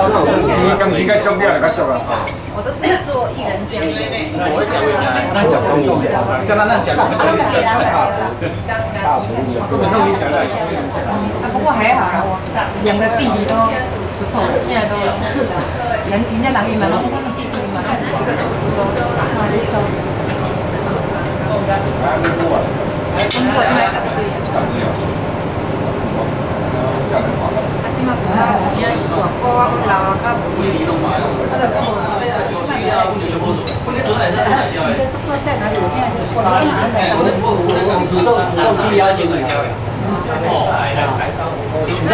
你钢琴較俗，你也較俗啊。我都只做一人醬。刚剛那講。啊，不過還好啦，我兩個弟弟都不錯，現在都人人家人伊嘛攏講弟弟嘛，看這個福州。中國這擺淡水啊，這擺有較有錢，大哥啊，老啊，較無錢。啊，就較無你的都在哪裡？我現在就我昨天好像才到。主動主動去邀請你。那